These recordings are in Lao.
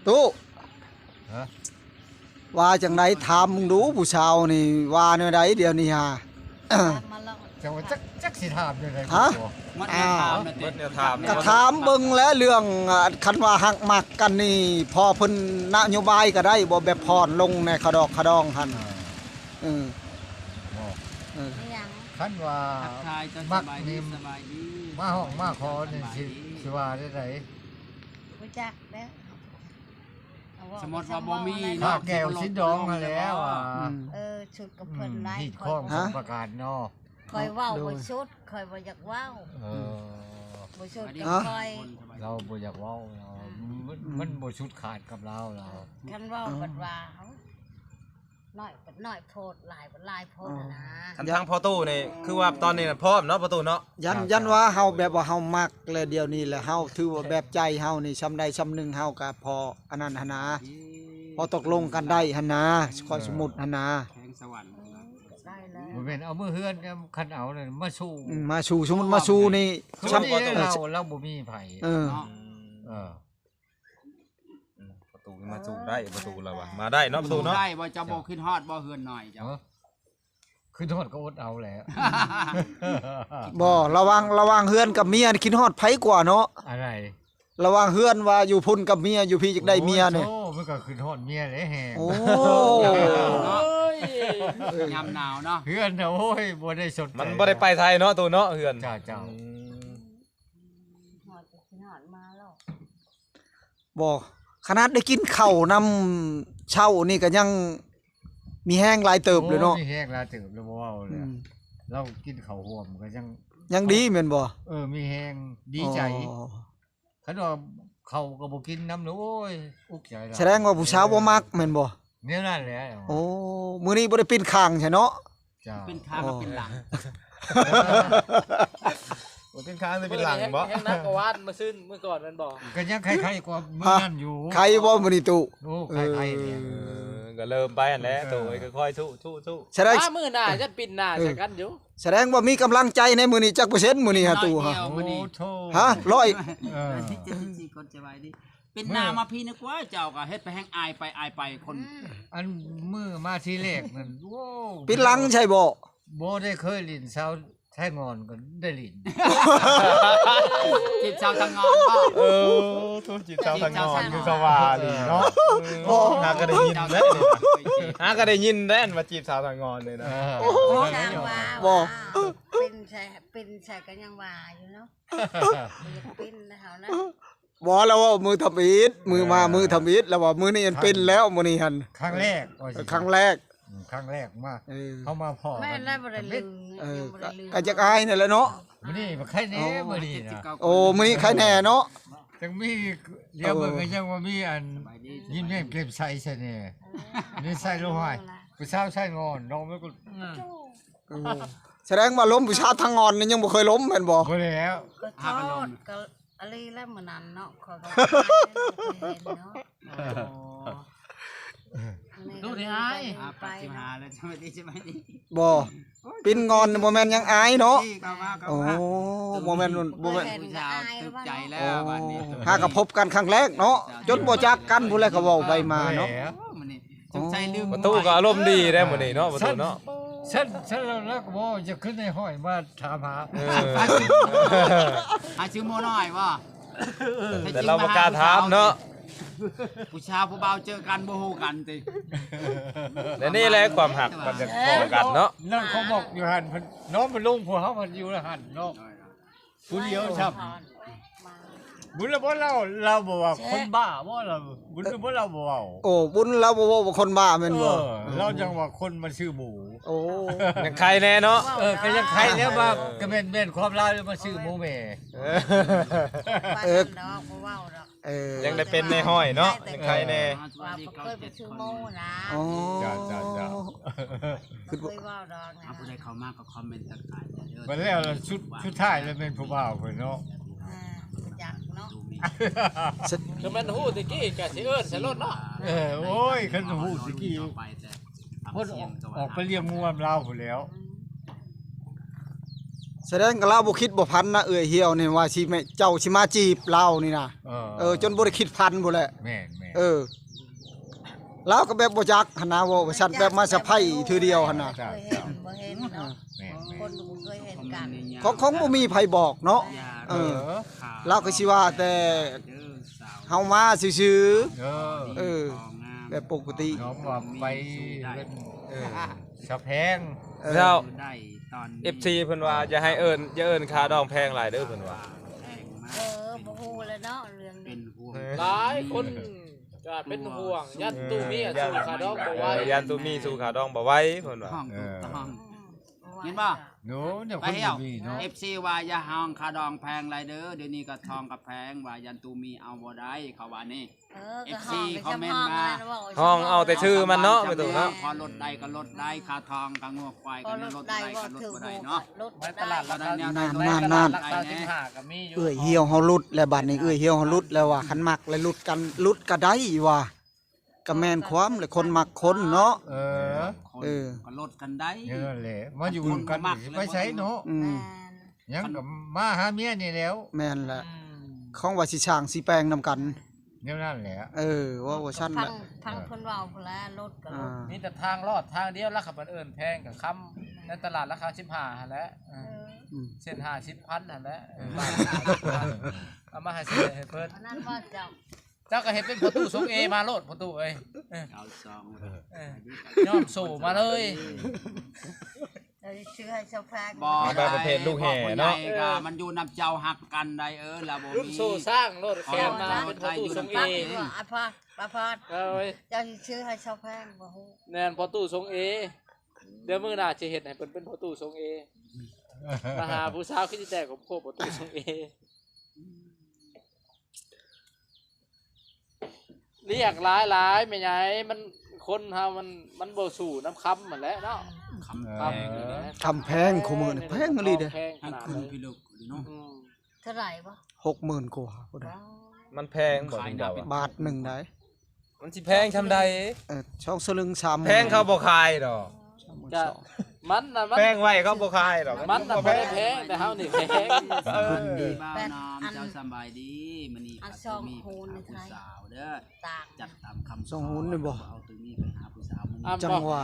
ຕູ້ ຮະ? ວ່າຈັ່ງໃດ? ຖາມມຶງດູ ຜູ້ສາວນີ້ວ່າແນວໃດດຽວນີ້ຫາ? ມາລອງ ເຈົ້າວ່າຈັກ ຈັກຊິຖາມແນວໃດ? ຮະ? ໝົດແນວຖາມແລ້ວຕິ? ໝົດແນວຖາມ ກະຖາມເບິ່ງແຫຼະ ເລື່ອງ ອາ ຄັນວ່າຮັກມັກກັນນີ້ ພໍເພິ່ນນະໂຍບາຍກະໄດ້ບໍ່? ແບບຜ່ອນລົງແດ່ ຂະດອກຂະດອງຫັ້ນ. ອ່າ ເອີ ບໍ່ ເອີ ອີຫຍັງ? ຄັນວ່າ ທັກທາຍເຈົ້າ ສະບາຍດີ ສະບາຍດີ ມາຮ້ອງມາຂໍນີ້ ສະບາຍດີ ຊິ ຊິວ່າແນວໃດ? ບໍ່ຈັກແລ້ວ ເອົາເວົ້າ ສົມມຸດວ່າບໍ່ມີເນາະ ຂ້າແກ້ວສິນດອງຫັ້ນແຫຼະວ່າ ອືມ ເອີ ຊຸດກັບເພິ່ນຫຼາຍ ຮີດຄອງ ຂ້ອຍ ສອງປະການເນາະ ຂ້ອຍເວົ້າ ໂດຍ ບໍ່ສຸດ ຂ້ອຍບໍ່ຢາກເວົ້າ ເອີ ບໍ່ສຸດກັບຂ້ອຍ ລາວບໍ່ຢາກເວົ້າ ລາວ ອືມ ມັນ ມັນບໍ່ສຸດຂາດກັບລາວ ລາວ ຄັນເວົ້າ ອືມ ບັດວ່າ ເອົ້າ ນ້ອຍບັດນ້ອຍໂພດ ຫຼາຍບັດຫຼາຍໂພດ ອໍ ຫັ້ນນະ ຄັນທາງພໍ່ຕູ້ນີ້ ຄືວ່າຕອນນີ້ນະພ້ອມເນາະ ພໍ່ຕູ້ເນາະ ຢ້ານ ຢ້ານວ່າເຮົາແບບວ່າເຮົາມັກ ແລະ ດຽວນີ້ແຫຼະ ເຮົາຖືວ່າແບບໃຈເຮົານີ້ ຊ່ຳໃດຊ່ຳໜຶ່ງ ເຮົາກະພໍອັນນັ້ນຫັ້ນນາ ພໍຕົກລົງກັນໄດ້ຫັ້ນນາ ຂ້ອຍ ເອີ ສົມມຸດຫັ້ນນາ ແຂວງສະຫວັນ ໄດ້ແລ້ວ ບໍ່ແມ່ນເອົາມື້ເຮືອນ ຄັນເອົານັ້ນມາສູ່ ອືມ ມາສູ່ ສົມມຸດມາສູ່ນີ້ ຄື ຊ່ຳ ລາວ ລາວບໍ່ມີໃຜ ເອີ ເນາະ ເອີ ອືມ ປະຕູມາສູ່ໄດ້ ປະຕູລະວ່າ ມາໄດ້ເນາະ ປະຕູເນາະ ໄດ້ບໍ່? ເຈົ້າບໍ່ຄິດຮອດບໍ່ ເຮືອນນ້ອຍເຈົ້າ? ເອີ ຄິດຮອດກໍອົດເອົາແຫຼະ ບໍ່ ລະຫວ່າງ ລະຫວ່າງເຮືອນກັບເມຍ ຄິດຮອດໃຜກວ່າເນາະ? ອັນໃດ? ລະຫວ່າງເຮືອນວ່າຢູ່ພຸ້ນກັບເມຍ ຢູ່ພີ້ຢາກໄດ້ເມຍນີ້ ໂອ້ ມັນກໍຄິດຮອດເມຍແຫຼະແຮງ ໂອ້ຍ ຍາມໜາວເນາະ ເຮືອນນະ ໂອ້ຍ ບໍ່ໄດ້ສົນໃຈ ມັນບໍ່ໄດ້ໄປໃສເນາະ ໂຕເນາະ ເຮືອນ ເຈົ້າ ເຈົ້າ ອືມ ຮອດກໍຊິຮອດມາແລ້ວ ບໍ່ ຂະໜາດໄດ້ກິນເຂົ້ານຳເຊົ້ານີ້ກໍຍັງມີແຮງຫຼາຍເຕີບເລີຍເນາະ ໂອ້ ມີແຮງຫຼາຍເຕີບແລ້ວ ບໍ່ເວົ້າແລ້ວ ອືມ ລາວກິນເຂົ້າຮ່ວມກໍຍັງ ຍັງດີແມ່ນບໍ່? ເອີ ມີແຮງ ດີໃຈ ອໍ ຄັນວ່າເຂົ້າກໍບໍ່ກິນນຳ ໂອ້ຍ ອຸກໃຈຫຼາຍ ສະແດງວ່າຜູ້ສາວບໍ່ມັກແມ່ນບໍ່? ແນວນັ້ນແຫຼະ ໂອ້ ມື້ນີ້ບໍ່ໄດ້ປິ່ນຂ້າງໃຊ່ເນາະ? ເຈົ້າ ເປັນຂ້າງກັບເປັນຫຼັງ ໂອ້ ເປັນຂ້າງຫຼືເປັນຫຼັງບໍ່? ແຮງໜັກກວ່າວານ ມື້ຊືນ ມື້ກ່ອນແມ່ນບໍ່? ກໍຍັງໄຄໆກວ່າມື້ນັ້ນຢູ່ ໄຄບໍ່ມື້ນີ້ຕູ້? ໂອ້ ໄຄໆ ເອີ ກໍເລີ່ມໄປຫັ້ນແຫຼະຕູ້ເອີຍ ຄ່ອຍໆ ທຸໆ ສະແດງວ່າມື້ໜ້າຈະປິ່ນໜ້າໃສ່ກັນຢູ່ ສະແດງວ່າມີກຳລັງໃຈໃນມື້ນີ້ຈັກເປີເຊັນມື້ນີ້ຫາຕູ້ຫາ ໂອ້ໂທ້ ຮະ ຮ້ອຍ ເອີ ເຈັດສິບສີ່ຄົນ ສະບາຍດີ ເປັນໜ້າມາພີ້ນະກວ່າ ເຈົ້າກໍເຮັດໄປແຮງອາຍໄປອາຍໄປຄົນ ອືມ ອັນມື້ມາທີແລກນັ້ນ ໂອ້ ປິດຫຼັງໃຊ່ບໍ່? ບໍ່ໄດ້ເຄີຍຫຼິ້ນສາວໄທງອນກໍໄດ້ຫຼິ້ນ ຈີບສາວໄທງອນບໍ່? ເອີ ໂທດ ຈີບສາວໄທງອນ ຄືສະຫວ່ານີ້ເນາະ ເອີ ຫາກໍໄດ້ຍິນແລ້ວ ຫາກໍໄດ້ຍິນແລ້ວ ອັນວ່າຈີບສາວໄທງອນນີ້ນະ ເອີ ບໍ່ ເປັນໃສ່ ເປັນໃສ່ກໍຍັງວ່າຢູ່ເນາະ ເປັນເຮົານະ ບໍ່ ລາວເວົ້າມື້ທຳອິດ ມື້ມາ ເອີ ມື້ທຳອິດ ລາວວ່າມື້ນີ້ມັນເປັນແລ້ວ ມື້ນີ້ຫັ້ນ ຄັ້ງແລກ ເອີ ຄັ້ງແລກ ອືມ ຄັ້ງແລກມາ ເອີ ເຮົາມາພໍ້ ແມ່ນແລ້ວ ບໍ່ໄດ້ລືມ ເອີ ຍັງບໍ່ໄດ້ລືມ ກໍ ກໍຢາກອາຍນັ້ນແຫຼະເນາະ ມື້ນີ້ບັກໄຄແນ່ ອໍ ມື້ນີ້ນະ ໂອ້ ມື້ນີ້ໄຄແນ່ເນາະ ຈັ່ງມີ ດຽວເບິ່ງ ເອີ ກໍຍັງວ່າມີອັນ ຍິ້ມແຍ້ມແຈ່ມໃສໃສ່ແນ່ ນີ້ໃສ່ລົງໃຫ້ ຜູ້ສາວໃສ່ງອນ ນ້ອງມັນກໍ ເອີ ສະແດງວ່າລົມຜູ້ສາວທາງງອນນີ້ຍັງບໍ່ເຄີຍລົມແມ່ນບໍ່? ບໍ່ແລ້ວ ກໍໂທດ ກໍອາລີແລ້ວມື້ນັ້ນເນາະ ຂ້ອຍກໍບໍ່ເຄີຍເຫັນເນາະ ອໍ ດູຊິອ້າຍ ອ່າ ປາດສິບຫ້າແລ້ວ ສະບາຍດີ ສະບາຍດີ ບໍ່ ປິ່ນງອນບໍ່ແມ່ນຫຍັງອາຍເນາະ ໂອ້ ບໍ່ແມ່ນ ບໍ່ແມ່ນ ຜູ້ສາວຕຶກໃຈແລ້ວບາດນີ້ ຫາກໍພົບກັນຄັ້ງແລກເນາະ ຈົນບໍ່ຈັກກັນພຸ້ນແຫຼະ ກໍເວົ້າໄປມາເນາະ ໂອ້ ມື້ນີ້ ສົງໄສລືມ ປະຕູກໍອາລົມດີເດ້ມື້ນີ້ເນາະ ປະຕູເນາະ ຊັ້ນ ຊັ້ນແລ້ວ ແລ້ວກໍບໍ່ຢາກຂຶ້ນໃນຫ້ອຍມາຖາມຫາ ເອີ ຫາຊື່ໝໍນ້ອຍບໍ່? ແຕ່ລາວບໍ່ກ້າຖາມເນາະ ຜູ້ສາວຜູ້ບ່າວເຈີກັນບໍ່ຮູ້ກັນຕິ ແລະນີ້ແຫຼະຄວາມຮັກມັນຈະພໍກັນເນາະ ນັ້ນເຂົາບອກຢູ່ຫັ້ນ ເພິ່ນນອນບໍ່ລົງ ພວກເຮົາພັດຢູ່ຫັ້ນເນາະ ຜູ້ດຽວຊ້ຳ ບຸນລະບໍ່ເລົ່າ ລາວບໍ່ວ່າຄົນບ້າບໍ່ລາວ ບຸນລະບໍ່ເລົ່າບໍ່ເວົ້າ ໂອ້ ບຸນລາວບໍ່ເວົ້າວ່າຄົນບ້າແມ່ນບໍ່ ເອີ ລາວຈັ່ງວ່າຄົນມາຊື້ໝູ ໂອ້ ຍັງໄຄແນ່ເນາະ ເອີ ກໍຍັງໄຄແລ້ວວ່າ ເອີ ກໍແມ່ນ ແມ່ນຄວາມລາວມາຊື້ໝູແມ່ ເອີ ເອີ ບໍ່ເວົ້າດອກ ເອີ ຍັງໄດ້ເປັນນາຍຮ້ອຍເນາະ ຍັງໄຄແນ່ ວ່າບໍ່ເຄີຍໄປຊື້ໝູນະ ອໍ ເຈົ້າ ເຈົ້າ ເຈົ້າ ຄືບໍ່ເຄີຍເວົ້າດອກນະ ຜູ້ໃດເຂົ້າມາກໍຄອມເມັນທັກທາຍເດີ ບັດແລ້ວສຸດ ສຸດທ້າຍແລ້ວແມ່ນຜູ້ບ່າວເພິ່ນເນາະ ອ່າ ຈັກເນາະ ກໍແມ່ນຮູ້ແຕ່ກີ້ກໍຊິເອີ້ນໃສ່ລົດເນາະ ເອີ ໂອ້ຍ ຄັນຮູ້ແຕ່ກີ້ ເພິ່ນອອກ ອອກໄປລ້ຽງງົວນຳລາວພຸ້ນແລ້ວ ອືມ ສະແດງວ່າລາວບໍ່ຄິດບໍ່ຝັນນະ ເອື້ອຍຫ່ຽວນີ້ວ່າຊິແມ່ ເຈົ້າຊິມາຈີບລາວນີ້ນະ ເອີ ເອີ ຈົນບໍ່ໄດ້ຄິດຝັນພຸ້ນແຫຼະ ແມ່ນ ເອີ ລາວກໍແບບບໍ່ຈັກຫັ້ນນະ ເວົ້າວ່າຊັ້ນ ແບບມາສະໄພເທື່ອດຽວຫັ້ນນະ ເຄີຍເຫັນບໍ່ເຫັນເນາະ ແມ່ນໆ ຄົນບໍ່ເຄີຍເຫັນກັນ ເຂົາຄົງບໍ່ມີໃຜບອກເນາະ ເອີ ເອີ ລາວກໍຊິວ່າແຕ່ເຮົາມາຊື່ໆ ເອີ ເອີ ແບບປົກກະຕິ ນ້ອງວ່າໄປເພິ່ນ ເອີ ສະແພງ ເອີ ແລ້ວ ເອັຟຊີ ເພິ່ນວ່າຢ່າໃຫ້ເອີ້ນ ຢ່າເອີ້ນຄ່າດອງແພງຫຼາຍເດີ ເພິ່ນວ່າ ເອີ ບໍ່ຮູ້ແລ້ວເນາະເລື່ອງນີ້ ເປັນຫ່ວງ ຫຼາຍຄົນກໍເປັນຫ່ວງ ຢ້ານຕູ້ມີສູ້ຄ່າດອງບໍ່ໄຫວ ເອີ ຢ້ານຕູ້ມີສູ້ຄ່າດອງບໍ່ໄຫວ ເພິ່ນວ່າ ເອີ ເຫັນບໍ່ ໂນ ແນວຄົນບໍ່ມີເນາະ ເອັຟຊີ ວ່າຢ່າຮ້ອງຄ່າດອງແພງຫຼາຍເດີ ດຽວນີ້ກໍທອງກໍແພງ ວ່າຢ້ານຕູ້ມີເອົາບໍ່ໄດ້ ເຂົາວ່ານີ້ ເອີ ເອັຟຊີ ຄອມເມັນມາ ຮ້ອງເອົາແຕ່ຊື່ມັນເນາະ ໄປຕົງເນາະ ພໍລົດໄດ້ກໍລົດໄດ້ ຄ່າທອງກໍງົວຄວາຍກໍລົດໄດ້ ກໍລົດບໍ່ໄດ້ເນາະ ລົດບໍ່ໄດ້ ຕະຫຼາດລາຄາ ນັ້ນໆໆ ເອື້ອຍຫ່ຽວເຮົາຫຼຸດແລ້ວ ບາດນີ້ເອື້ອຍຫ່ຽວເຮົາຫຼຸດແລ້ວວ່າ ຄັນມັກແລ້ວຫຼຸດກັນ ຫຼຸດກໍໄດ້ວ່າ ກໍແມ່ນຄວາມແຫຼະ ຄົນມັກຄົນເນາະ ເອີ ເອີ ກໍລົດກັນໄດ້ ນັ້ນແຫຼະ ມາຢູ່ນຳກັນຊິໄປໃສເນາະ ອືມ ຍັງກໍມາຫາເມຍນີ້ແຫຼ້ວ ແມ່ນແຫຼະ ອືມ ຂອງວ່າຊິສ້າງຊິແປງນຳກັນ ແນວນັ້ນແຫຼະ ເອີ ເວົ້າວ່າຊັ້ນແຫຼະ ຟັງເພິ່ນເວົ້າພຸ້ນແຫຼະ ລົດກໍລົດ ມີແຕ່ທາງລອດທາງດຽວລະ ຄັນເພິ່ນເອີ້ນແພງກໍຄຳ ໃນຕະຫຼາດລາຄາສິບຫ້າຫັ້ນແຫຼະ ເອີ ເອີ ເຊັ່ນຫ້າສິບພັນຫັ້ນແຫຼະ ເອີ ເອົາມາໃຫ້ເສຍໃຫ້ເພິ່ນ ອັນນັ້ນວ່າເຈົ້າ ເຈົ້າກໍເຮັດເປັນພໍ່ຕູ້ຊົງເອມາໂລດ ພໍ່ຕູ້ເອີຍ ເອີ ເອົາສອງ ເອີ ຍ້ອມໂສ້ມາເລີຍ ເຈົ້າຊິຊື້ໃຫ້ຊາວແພງ ບໍ່ໄດ້ ເອົາໄປປະເພດລູກແຫ່ເນາະ ເພາະຜູ້ໃຫຍ່ກໍມັນຢູ່ນຳເຈົ້າ ຮັກກັນໄດ໋ ເອີ ລະບໍ່ມີ ລຸ້ນໂສ້ຊ້າງໂລດ ແຂນມາເປັນພໍ່ຕູ້ຊົງເອ ອາພອດ ອາພອດ ເອີຍ ເຈົ້າຊິຊື້ໃຫ້ຊາວແພງບໍ່ຮູ້ ແມ່ນພໍ່ຕູ້ຊົງເອ ດຽວມື້ໜ້າຊິເຮັດໃຫ້ເພິ່ນເປັນພໍ່ຕູ້ຊົງເອ ມາຫາຜູ້ສາວຄືຊິແຕກຄອບຄົວພໍ່ຕູ້ຊົງເອ ລຽກຫຼາຍໆ ແມ່ໃຫຍ່ ມັນ ຄົນເຮົາມັນ ມັນບໍ່ສູ້ນຳຄຳຫັ້ນແຫຼະເນາະ ຄຳ ເອີ ຄຳ ຄຳແພງ ຄູ່ມື້ນີ້ແພງອີ່ຫຼີເດ້ ແພງຂະໜາດໃດ ອືມ ເທົ່າໃດບໍ່ ຫົກໝື່ນກວ່າພຸ້ນເດ້ ມັນແພງບໍ່ ບາດໜຶ່ງໃດ ມັນຊິແພງຊ່ຳໃດ ເອີ ສອງສະລຶງ ສາມ ແພງເຂົາບໍ່ຂາຍດອກ ສາມໝື່ນສອງ ມັນນະ ມັນແພງໄວ້ເຂົາບໍ່ຂາຍດອກ ມັນນະບໍ່ໄດ້ແພງ ແຕ່ເຮົານີ້ແພງ ເອີ ບ່າວນ້ອມ ເຈົ້າສະບາຍດີ ມື້ນີ້ອາ ສອງຄູນ ຫາຜູ້ສາວເດີ ຈັດຕາມຄຳ ສອງຄູນນີ້ບໍ່ ເອົາໂຕນີ້ໄປຫາຜູ້ສາວ ມື້ນີ້ ຈັ່ງວ່າ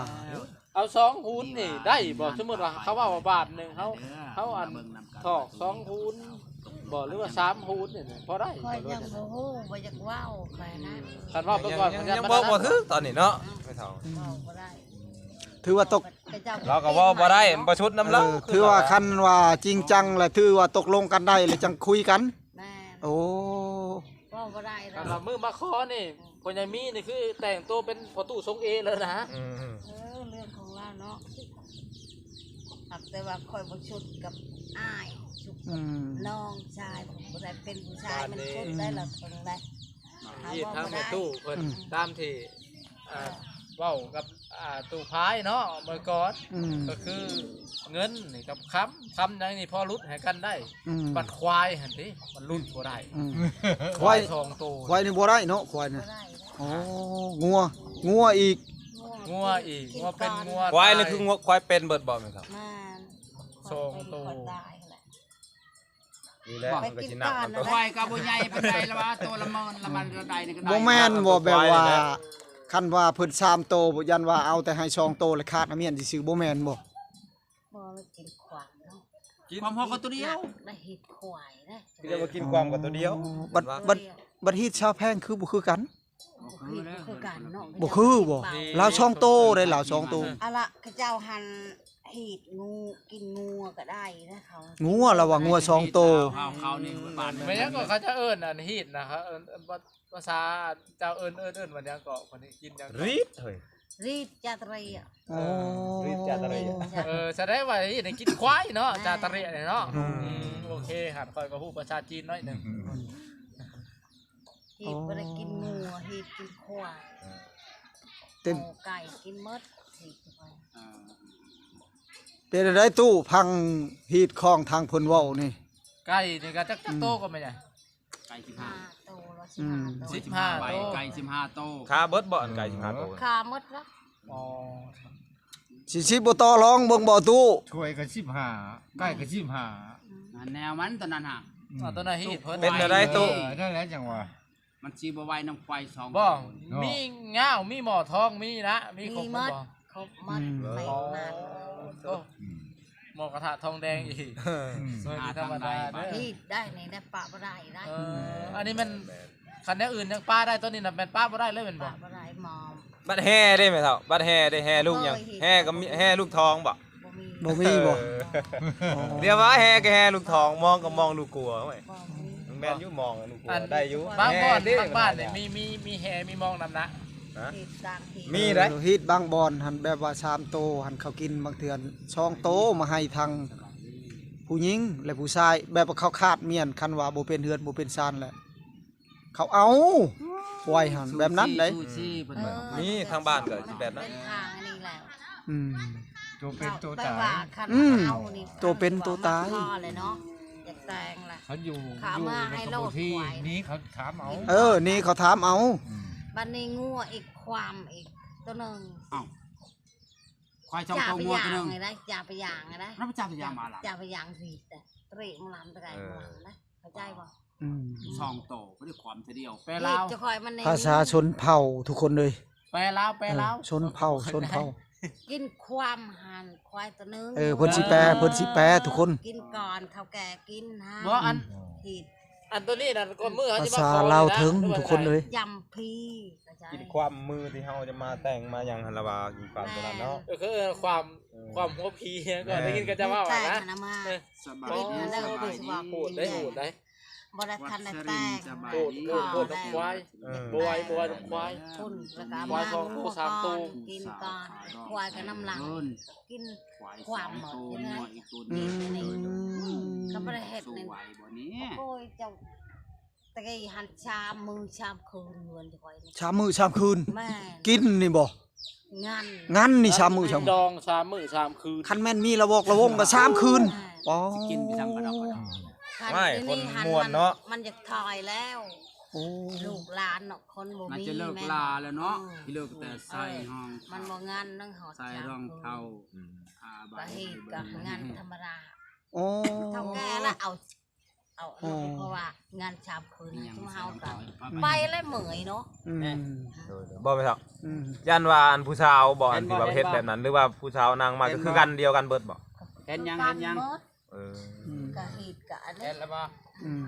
ເອົາສອງຄູນນີ້ໄດ້ບໍ່ ສົມມຸດວ່າເຂົາເວົ້າວ່າບາດໜຶ່ງ ເຮົາ ເຮົາອັນຖອກສອງຄູນ ບໍ່ ຫຼືວ່າສາມຄູນນີ້ພໍໄດ້ ຂ້ອຍຍັງບໍ່ຮູ້ ບໍ່ຢາກເວົ້າ ຂ້ອຍນະ ຄັນເວົ້າໄປກ່ອນ ຍັງ ຍັງເວົ້າບໍ່ຖືກຕອນນີ້ເນາະ ແມ່ເຖົ້າ ເວົ້າບໍ່ໄດ້ ຖືວ່າຕົກ ລາວກໍເວົ້າບໍ່ໄດ້ ມັນປະຊຸດນຳລາວ ເອີ ຖືວ່າຄັນວ່າຈິງຈັງແລ້ວ ຖືວ່າຕົກລົງກັນໄດ້ແລ້ວຈັ່ງຄຸຍກັນ ແມ່ນ ໂອ້ ເວົ້າບໍ່ໄດ້ ຄັນວ່າມື້ມາຂໍນີ້ ພໍ່ໃຫຍ່ມີນີ້ຄືແຕ່ງໂຕເປັນພໍ່ຕູ້ຊົງເອເລີຍນະ ອືມ ເອີ ເລື່ອງຂອງລາວເນາະ ຫາກແຕ່ວ່າຂ້ອຍບໍ່ຊຸດກັບອ້າຍ ຊຸດກັບ ອືມ ນ້ອງຊາຍ ບໍ່ໄດ້ເປັນຜູ້ຊາຍ ມັນຊຸດໄດ້ລະຄົນໃດ ເຮົາເວົ້າບໍ່ໄດ້ ທາງແມ່ຕູ້ເພິ່ນ ອືມ ຕາມທີ່ ອ່າ ເວົ້າກັບ ອ່າ ຕູ້ພາຍເນາະ ເມື່ອກ່ອນ ອືມ ກໍຄືເງິນນີ້ກັບຄຳ ຄຳຫຍັງນີ້ພໍຫຼຸດໃຫ້ກັນໄດ້ ອືມ ບັດຄວາຍຫັ້ນຕິ ມັນຫຼຸດບໍ່ໄດ້ ອືມ ຄວາຍສອງໂຕ ຄວາຍນີ້ບໍ່ໄດ້ເນາະ ຄວາຍນີ້ ບໍ່ໄດ້ ໂອ້ ງົວ ງົວອີກ ງົວອີກ ງົວເປັນງົວ ຄວາຍນີ້ຄືງົວ ຄວາຍເປັນເບິດບໍ່ແມ່ນຄັບ ແມ່ນ ສອງໂຕ ນີ້ແຫຼະ ມັນກໍຊິໜັກ ຂ້ອຍກໍບໍ່ໃຫຍ່ປານໃດລະວ່າ ໂຕລະໝື່ນລະມັນລະໃດນີ້ກໍໄດ້ ບໍ່ແມ່ນບໍ່ ແບບວ່າ ຄັນວ່າເພິ່ນສາມໂຕ ຢ້ານວ່າເອົາແຕ່ໃຫ້ສອງໂຕ ແລ້ວຂາດອາມຽນຊື່ໆ ບໍ່ແມ່ນບໍ່? ບໍ່ ມັນກິນຂວາງເນາະ ຄວາມເຮົາກໍຕົວດຽວ ໄດ້ເຮັດຄວາຍເດ້ ຄືຈະວ່າກິນຄວາມກໍຕົວດຽວ ບັດ ບັດ ບັດຮີດຊາວແພງຄືບໍ່ຄືກັນ ບໍ່ຄື ບໍ່ຄືກັນເນາະ ບໍ່ຄືບໍ່ ລາວສອງໂຕໄດ໋ ລາວສອງໂຕ ອະລະ ເຂົາເຈົ້າຫັ້ນ ຮີດງູ ກິນງົວກໍໄດ້ນະເຂົາ ງົວລະວ່າງົວສອງໂຕ ເຂົາ ເຂົານີ້ບ້ານ ແມ່ນຫຍັງກໍເຂົາຈະເອີ້ນອັນຮີດນະ ເຂົາເອີ້ນ ພາສາເຈົ້າເອີ້ນ ເອີ້ນ ເອີ້ນວ່າຫຍັງເກາະ ຄົນນີ້ກິນຫຍັງເກາະ ຣີດເຮີ້ຍ ຣີດຈາຕະເຣຍ ໂອ້ ຣີດຈາຕະເຣຍ ເອີ ສະແດງວ່າຮີດນີ້ກິນຄວາຍເນາະ ຈາຕະເຣຍນີ້ເນາະ ອືມ ໂອເຄ ຫາກຂ້ອຍກໍຮູ້ພາສາຈີນໜ້ອຍໜຶ່ງ ຮີດບໍ່ໄດ້ກິນງົວ ຮີດກິນຄວາຍ ເຕັມ ເອົາໄກ່ກິນໝົດ ຮີດໄປ ເປັນໃດຕູ້ ຟັງຮີດຂອງທາງເພິ່ນເວົ້ານີ້ ໄກ່ນີ້ກໍຈັກ ຈັກໂຕກໍແມ່ນຫຍັງ ໄກ່ສິບຫ້າ ຫ້າໂຕລະ ອືມ ສິບຫ້າໂຕ ສິບຫ້າໂຕ ໄກ່ສິບຫ້າໂຕ ຄາເບິດບໍ່ ອັນໄກ່ສິບຫ້າໂຕ ຄາໝົດລະ ອໍ ສີ່ສິບບໍ່ຕໍ່ລອງເບິ່ງບໍ່ຕູ້ ຖ້ວຍກໍສິບຫ້າ ໄກ່ກໍສິບຫ້າ ອືມ ອັນແນວມັນຕົວນັ້ນຫາ ອືມ ເອົາຕົວນັ້ນຮີດເພິ່ນ ເປັນແນວໃດຕູ້ ເອີ ນັ້ນແຫຼະຈັ່ງວ່າ ມັນຊິບໍ່ໄຫວນຳຄວາຍສອງ ບໍ່ ໂຕນີ້ ມີງາວ ມີໝໍ້ທອງ ມີນະ ມີຄົບໝົດບໍ່? ມີໝົດ ຄົບໝົດ ອືມ ໄປມາ ໂອ້ ອືມ ໝໍ້ກະທະທອງແດງອີກ ອືມ ບໍ່ແມ່ນທຳມະດາເດີ ຮີດໄດ້ນີ້ໄດ້ ປະບໍ່ໄດ້ໄດ້ ເອີ ອັນນີ້ແມ່ນ ຄັນແນວອື່ນຍັງປະໄດ້ ໂຕນີ້ນະແມ່ນປະບໍ່ໄດ້ເລີຍແມ່ນບໍ່? ປະບໍ່ໄດ້ໝໍ້ ບັດແຫ່ເດ້ແມ່ເຖົ້າ ບັດແຫ່ເດ້ ແຫ່ລູກຫຍັງ? ບໍ່ເຄີຍເຫັນ ແຫ່ກໍມີ ແຫ່ລູກທອງບໍ່? ບໍ່ມີ ບໍ່ມີບໍ່? ເອີ ອໍ ດຽວວ່າແຫ່ກໍແຫ່ລູກທອງ ມອງກໍມອງລູກກົວ ໂອ້ຍ ບໍ່ມີ ແມ່ນຢູ່ ມອງລູກກົວ ອັນ ໄດ້ຢູ່ ບາງບ່ອນ ແຫ່ເດ້ ບາງບ້ານນີ້ ມັນ ມີ ມີ ມີແຫ່ມີມອງນຳນະ ຮະ ຮີດຕ່າງທີ່ ມີໄດ໋ ເອີ ຮີດບາງບ່ອນຫັ້ນ ແບບວ່າສາມໂຕຫັ້ນ ເຂົາກິນບາງເທື່ອສອງໂຕມາໃຫ້ທາງຜູ້ຍິງ ແລະ ຜູ້ຊາຍ ແບບວ່າເຂົາຂາດມ້ຽນ ຄັນວ່າບໍ່ເປັນເຮືອນບໍ່ເປັນຊານແຫຼະ ເຂົາເອົາ ຄວາຍຫັ້ນແບບນັ້ນເດ້ ມີທາງບ້ານກໍຊິແບບນັ້ນ ເປັນທາງນີ້ແລ້ວ ອືມ ໂຕເປັນໂຕຕາຍ ແບບວ່າຄັນ ອືມ ເອົານີ້ ໂຕເປັນໂຕຕາຍ ພໍແລ້ວເນາະ ຢາກແຕ່ງລະ ເຂົາຢູ່ ເຂົາເອົາມາໃຫ້ໂລດ ຢູ່ໃນກະບົນທີ່ ຄວາຍ ນີ້ເຂົາຖາມເອົາ ເອີ ນີ້ເຂົາຖາມເອົາ ອືມ ບັດນີ້ງົວອີກ ຄວາມອີກໂຕໜຶ່ງ ເອົ້າ ຄວາຍສອງໂຕ ງົວໂຕໜຶ່ງ ຈັບໄປຍ່າງໄດ້ ຈັບໄປຍ່າງໄດ້ ແລ້ວໄປຈັບໄປຍ່າງມາລະ ຈັບໄປຍ່າງສິ ແຕ່ເຕະມາລຳໄປໄດ້ ເອີ ມາລຳໄດ້ ເຂົ້າໃຈບໍ່? ອືມ ສອງໂຕບໍ່ໄດ້ຄວາມທີດຽວ ແປລາວ ຈະຄອຍມັນ ພາສາຊົນເຜົ່າທຸກຄົນເລີຍ ແປລາວ ແປລາວ ເອີ ຊົນເຜົ່າ ຊົນເຜົ່າ ກິນຄວາມຫັ້ນ ຄວາຍໂຕໜຶ່ງ ເອີ ເພິ່ນຊິແປ ເອີ ເພິ່ນຊິແປທຸກຄົນ ກິນກ່ອນ ເຖົ້າແກ່ກິນຫັ້ນ ບໍ່ ອັນ ອືມ ຜິດ ອັນໂຕນີ້ນະ ກ່ອນມື້ເຮົາຈະມາຂໍ ພາສາລາວເທິງທຸກຄົນເລີຍ ຢຳຜີ ເຂົ້າໃຈ ກິນຄວາມມື້ທີ່ເຮົາຈະມາແຕ່ງມາຫຍັງຫັ້ນລະວ່າ ກິນຄວາມໂຕນັ້ນເນາະ ແມ່ນ ເອີ ຄືຄວາມ ເອີ ຄວາມຫົວຜີ ກໍໄດ້ຍິນເຂົາເຈົ້າເວົ້າຫັ້ນນະ ເອີ ສະບາຍດີ ສະບາຍດີ ໂຫດໄດ໋ ໂຫດໄດ໋ ບໍ່ໄດ້ທັນໄດ້ແຕ່ງ ໂຫດ ໂຫດນຳຄວາຍ ເອີ ບໍ່ໄຫວ ບໍ່ໄຫວນຳຄວາຍ ພຸ້ນ ແລ້ວກໍເອົາມາ ຄວາຍສອງໂຕ ສາມໂຕ ກິນກ່ອນ ຄວາຍກໍນຳຫຼັງ ກິນຄວາມໝົດ ກິນໄດ້ ອືມ ກໍບໍ່ໄດ້ເຮັດນີ້ ໂອ້ຍ ເຈົ້າ ແຕ່ກີ້ຫັ້ນສາມມື້ສາມຄືນ ເຮືອນຂ້ອຍນີ້ ສາມມື້ສາມຄືນ ແມ່ນ ກິນນີ້ບໍ່? ງັນ ງັນນີ້ສາມມື້ສາມ ດອງສາມມື້ສາມຄືນ ຄັນແມ່ນມີລະວອກລະວົງກໍສາມຄືນ ອໍ ຊິກິນໄປນຳກັນດອກ ອືມ ຄັນ ໄວ້ ດຽວນີ້ຫັ້ນ ຄົນມ່ວນເນາະ ມັນ ມັນຢາກຖອຍແລ້ວ ໂອ້ ລູກຫຼານເນາະ ຄົນບໍ່ມີ ມັນຈະເລີກລາແລ້ວເນາະ ເອີ ຊິເລີກແຕ່ໃສ່ຫ້ອງ ມັນບໍ່ງັນນຳຮອດ ໃສ່ຮອງເທົ້າ ອືມ ຜ້າໃບ ກໍເຮັດກັບງັນທຳມະດາ ໂອ້ ເຖົ້າແກ່ລະເອົາ ເອົາ ໂອ້ ເພາະວ່າງານສາມຄືນ ຊຸມເຮົາກໍໄປແລ້ວເມື່ອຍເນາະ ອືມ ໂດຍໆ ບໍ່ແມ່ນເຖົ້າ ອືມ ຢ້ານວ່າອັນຜູ້ສາວບໍ່ ອັນທີ່ວ່າເຮັດແບບນັ້ນ ຫຼືວ່າຜູ້ສາວນາງມາກໍຄືກັນ ດຽວກັນເບິດບໍ່? ເຮັດຫຍັງ ເຮັດຫຍັງ ເອີ ອືມ ກໍເຮັດກໍອັນນີ້ ເຮັດແລ້ວບໍ່? ອືມ